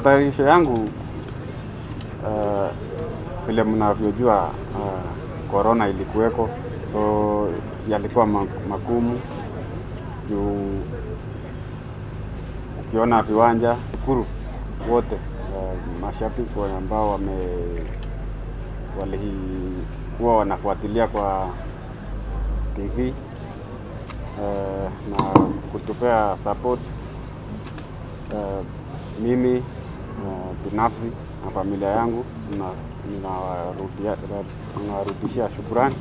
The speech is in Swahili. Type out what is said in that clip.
Matayarisho yangu, vile mnavyojua, corona ilikuweko, so yalikuwa magumu juu ukiona viwanja. Shukuru wote mashabiki ambao walikuwa wanafuatilia kwa TV na kutupea support. Mimi binafsi na familia yangu ninawarudishia shukrani.